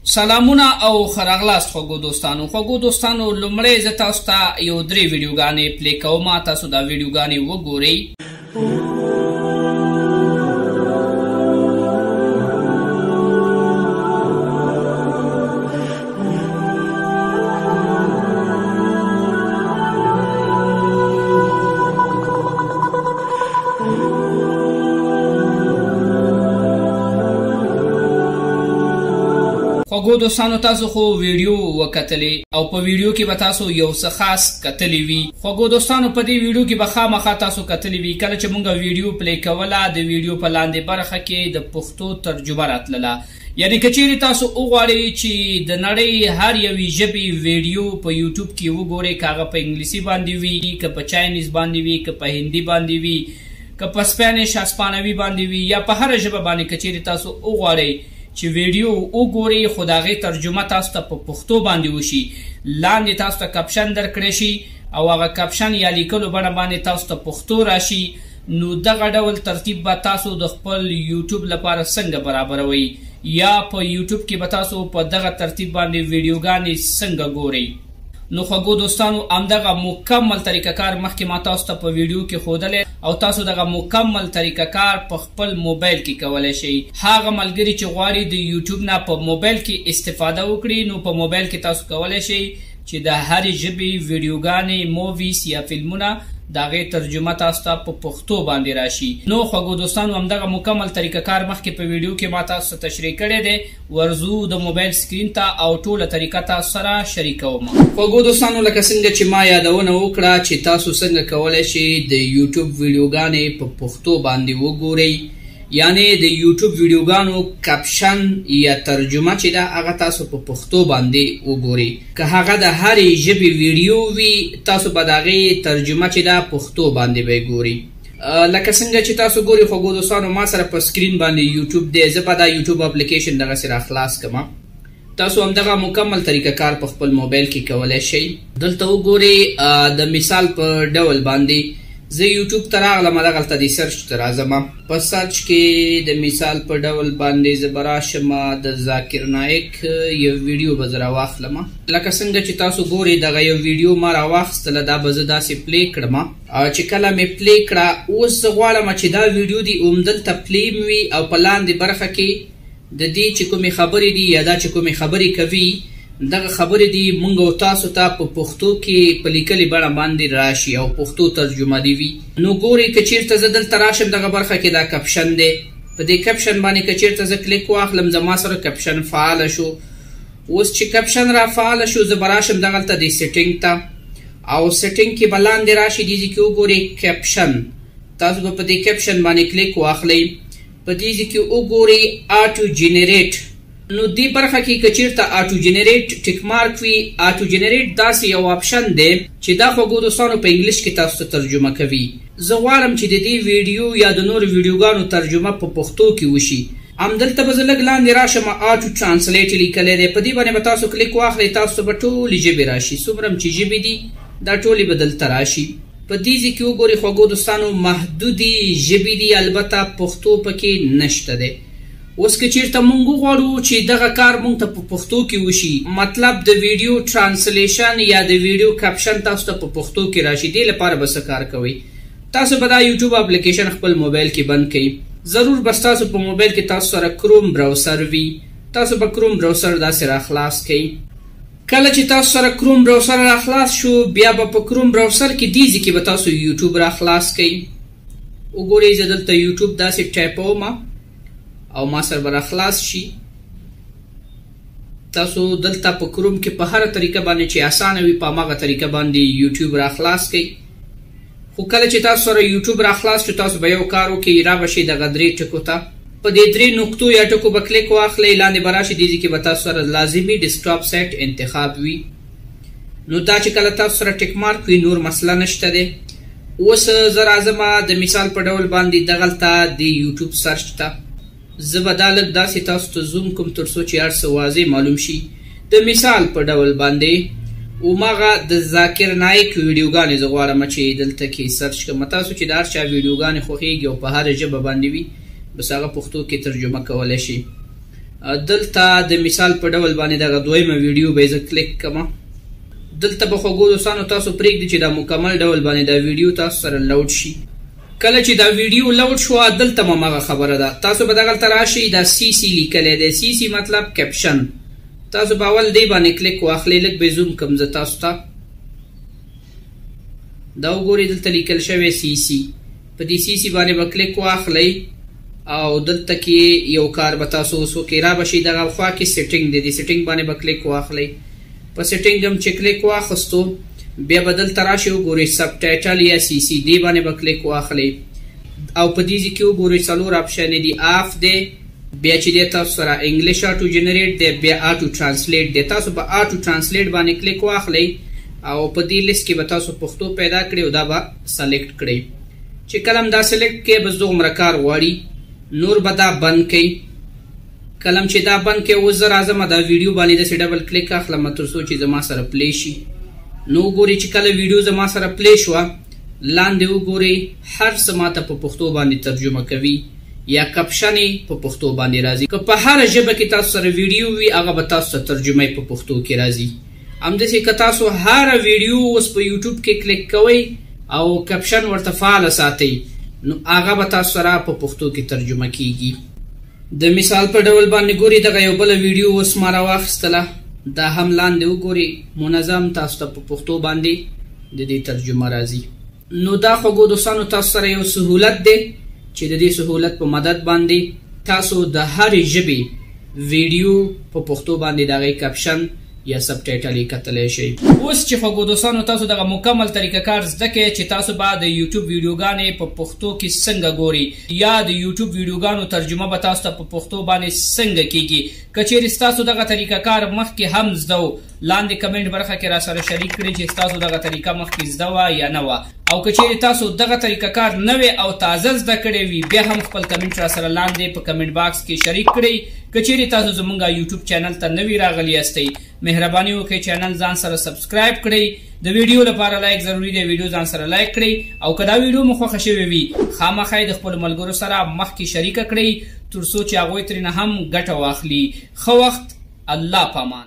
سلامونه او ښه راغلاست خوږو دوستانو. خوږو دوستانو، لومړی زه تاسو ته یو درې ویډیوګانې play کوم، تاسو دا ویډیوګانې وګورئ. خوږو دوستانو، تاسو خو ویډیو وکتلې او په ویډیو کې به تاسو یو څه خاص کتلی وي. خوږو دوستانو، په دې ویډیو کې به خامخا تاسو کتلی وي کله چې مونږ ویډیو play کوله، د ویډیو په لاندې برخه کې د پښتو ترجمه راتلله. یعنی که چیرې تاسو وغواړئ چې د نړۍ هر یوې ژبې ویډیو په یوټیوب کې وګورئ، که هغه په انګلیسي باندې وي، که په Chinese باندې وي، که په هندي باندې وي، که په Spanish اسپانوي باندې وي، یا په هره ژبه باندې که چیرې تاسو وغواړئ چې ویډیو وګورئ خو د هغې ترجمه تاسو ته په پښتو باندې وشي، لاندې تاسو ته caption درکړی شي او هغه caption یا لیکلو بڼه باندې تاسو ته پښتو راشي، نو دغه ډول ترتیب به تاسو د خپل یوټیوب لپاره څنګه برابروئ، یا په یوټیوب کې به تاسو په دغه ترتیب باندې ویډیوګانې څنګه ګورئ. نو خوږو دوستانو، همدغه مکمل طریقه کار مخکې ما تاسو ته په ویډیو کې ښودلی او تاسو دغه مکمل طریقه کار په خپل موبایل کې کولی شئ. هغه ملګري چې غواړي د یوټیوب نه په موبایل کې استفاده وکړي، نو په موبایل کې تاسو کولی شئ چې د هرې ژبې ویډیوګانې، movies یا فلمونه د هغې ترجمه تاسو ته په پښتو باندې راشي. نو خوږو دوستانو، همدغه مکمل طریقه کار مخکې په ویډیو کې ما تاسو ته تشریح کړی دی. ورځو د موبایل screen ته او ټوله طریقه تاسو سره شریکوم. خوږو دوستانو، لکه څنګه چې ما یادونه وکړه چې تاسو څنګه کولی شئ د یوټیوب ویډیوګانې په پښتو باندې وګورئ، یعنی د یوټیوب ویډیوګانو caption یا ترجمه چې ده هغه تاسو په پښتو باندې وګورئ. که هغه د هرې ژبې ویډیو وي، تاسو به د هغې ترجمه چې ده پښتو باندې به یې ګورئ. لکه څنګه چې تاسو ګورئ خوږو دوستانو، ما سره په screen باندې یوټیوب دی. زه به دا یوټیوب اپلیکیشن دغسې راخلاص کړم. تاسو همدغه مکمل طریقه کار په خپل موبایل کې کولی شئ. دلته وګورئ، د مثال په ډول باندې زه یوټیوب ته راغلم، دغلته د search ته راځم. په search کې د مثال په ډول باندې زه به راشم، د ذاکر نایک یو ویډیو به زه راواخلم. لکه څنګه چې تاسو ګورئ دغه یو ویډیو ما راواخیستله، دا به زه داسې play کړم. چې کله مې play کړه، اوس زه غواړم چې دا ویډیو دې همدلته play وي او په لاندې برخه کې د دې چې کومې خبرې دي یا دا چې کومې خبرې کوي، دغه خبرې دي مونږ او تاسو ته په پښتو کې په لیکلې بڼه باندې راشي او پښتو ترجمه دي وي. نو ګورئ، که چیرته زه دلته راشم، دغه برخه کې دا caption دی. په دې caption باندې که چیرته زه کلیک واخلم، زما سره caption فعال شو. اوس چې caption را فعال شو، زه به راشم دغلته دې setting ته، او setting کې به لاندې راشي، دې ځای کې وګورئ caption. تاسو به په دې caption باندې کلیک واخلئ. په دې ځای کې وګورئ auto generate. نو دې برخه کې که چیرته auto generate tick mark وي، auto generate داسې یو option دی چې دا خوږو دوستانو په انګلیش کې تاسو ته ترجمه کوي. زه غواړم چې د دې ویډیو یا د نورو ویډیوګانو ترجمه په پښتو کې وشي. همدلته به زه لږ لاندې راشم، auto translate لیکلی دی، په دې باندې به تاسو کلیک واخلئ، تاسو ته به ټولې ژبې راشي. څومره هم چې ژبې دي دا ټولې به دلته راشي. په دې ځای کې وګورئ خوږو دوستانو، محدودې ژبې دي، البته پښتو پکې نشته دی. اوس که چیرته مونږ وغواړو چې دغه کار مونږ ته په پښتو کې وشي، مطلب د ویډیو translation یا د ویډیو caption تاسو ته په پښتو کې راشي، دې لپاره به څه کار کوئ؟ تاسو به دا یوټیوب اپلیکیشن خپل موبایل کې بند کړئ. ضرور به ستاسو په موبایل کې تاسو سره کروم browser وي. تاسو به کروم browser داسې راخلاص کړئ. کله چې تاسو سره کروم browser راخلاص شو، بیا به په کروم browser کې دې ځای کې به تاسو یوټیوب راخلاص کړئ. وګورئ، زه دلته یوټیوب داسې ټایپوم او ما سره به راخلاص شي. تاسو دلته په کروم کې په هره طریقه باندې چې اسانه وي په هماغه طریقه باندې یوټیوب راخلاص کړئ. خو کله چې تاسو سره یوټیوب راخلاص شو، تاسو به یو کار وکړئ، را به شئ دغه درې ټکو ته. په دې درې نقطو یا ټکو به کلیک واخلئ، لاندې به راشي، دې ځای کې به تاسو سره لازمي desktop site انتخاب وي. نو دا چې کله تاسو سره tick mark وي، نور مسله نشته دی. اوس زه راځم د مثال په ډول باندې دغلته د یوټیوب search ته. زه به دا لږ داسې تاسو ته zoom کوم تر څو چې هر څه واضح معلوم شي. د مثال په ډول باندې هماغه د ذاکر نایک ویډیوګانې زه غواړم چې دلته کې search کړم. تاسو چې د هر چا ویډیوګانې خوښیږي او په هره ژبه باندې وي، بس هغه پښتو کې ترجمه کولی شي. دلته د مثال په ډول باندې دغه دویمه ویډیو به زه کلیک کړم. دلته به خوږو دوستانو تاسو پرېږدي چې دا مکمل ډول باندې دا ویډیو تاسو سره لوډ شي. کله چې دا ویډیو لوډ شوه، دلته هم هماغه خبره ده، تاسو به دغلته راشئ، دا CC لیکلی دی، CC مطلب caption. تاسو به اول دې باندې کلیک واخلئ. لږ به zoom کړم زه تاسو ته. دا وګورئ، دلته لیکل شوی CC، په دې CC باندې به کلیک واخلئ او دلته کې یو کار به تاسو اوس وکړئ. را به شئ دغه خوا کې setting دی، دې setting باندې به کلیک واخلئ. په setting هم چې کلیک واخستو، بیا به دلته راشئ، وګورئ subtitle یا CC، دې باندې به کلیک واخلئ او په دې ځای کې وګورئ څلور option دي. off دی، بیا چې دی تاسو سره English auto generate دی، بیا auto translate دی. تاسو به auto translate باندې کلیک واخلئ او په دې لیست کې به تاسو پښتو پیدا کړئ او دا به select کړئ. چې کله هم دا select کړئ، بس دغومره کار غواړي، نور به دا بند کړئ. کله چې دا بند کړئ، اوس زه راځم دا ویډیو باندې داسې double click اخلم تر څو چې زما سره play شي. نو وګورئ چې کله ویډیو زما سره play شوه، لاندې وګورئ، هر څه ماته په پښتو باندې ترجمه کوي یا caption یې په پښتو باندې راځي. که په هره ژبه کې تاسو سره ویډیو وي، هغه به تاسو ته ترجمه په پښتو کې راځي. همداسې که تاسو هره ویډیو اوس په یوټیوب کې کلیک کوئ او caption ورته فعاله ساتئ، نو هغه به تاسو سره په پښتو کې ترجمه کیږي. د مثال په ډول باندې ګوري، دغه یو بله ویډیو اوس ما راواخیستله، دا هم لاندې وګوري، منظم تاسو ته په پښتو باندې د دې ترجمه راځي. نو دا خوږو دوستانو تاسو سره یو سهولت دی چې د دې سهولت په مدد باندې تاسو د هرې ژبې ویډیو په پښتو باندې د هغې caption یا subtitle یې کتلی شئ. اوس چې خوږو دوستانو تاسو دغه مکمل طریقه کار زده کړئ چې تاسو به د یوټیوب ویډیوګانې په پښتو کې څنګه ګورئ یا د یوټیوب ویډیوګانو ترجمه به تاسو ته په پښتو باندې څنګه کیږي، که چیرې ستاسو دغه طریقه کار مخکې هم زده و، لاندې کمنټ برخه کې را سره شریک کړئ چې ستاسو دغه طریقه مخکې زده وه یا نه وه. او که چیرې تاسو دغه طریقه کار نوې او تازه زده کړی وي، بیا هم خپل کمنټ را سره لاندې په comment box کې شریک کړئ. که چیرې تاسو زمونږ یوټیوب چینل ته نوي راغلي یاستئ، مهرباني وکړئ چینل ځان سره subscribe کړئ. د ویډیو لپاره like ضروري دی، ویډیو ځان سره like کړئ او که دا ویډیو مو خوښه شوې وي، خامخا یې د خپلو ملګرو سره مخکې شریکه کړئ تر څو چې هغوی ترېنه هم ګټه واخلي. ښه وخت، الله پامان.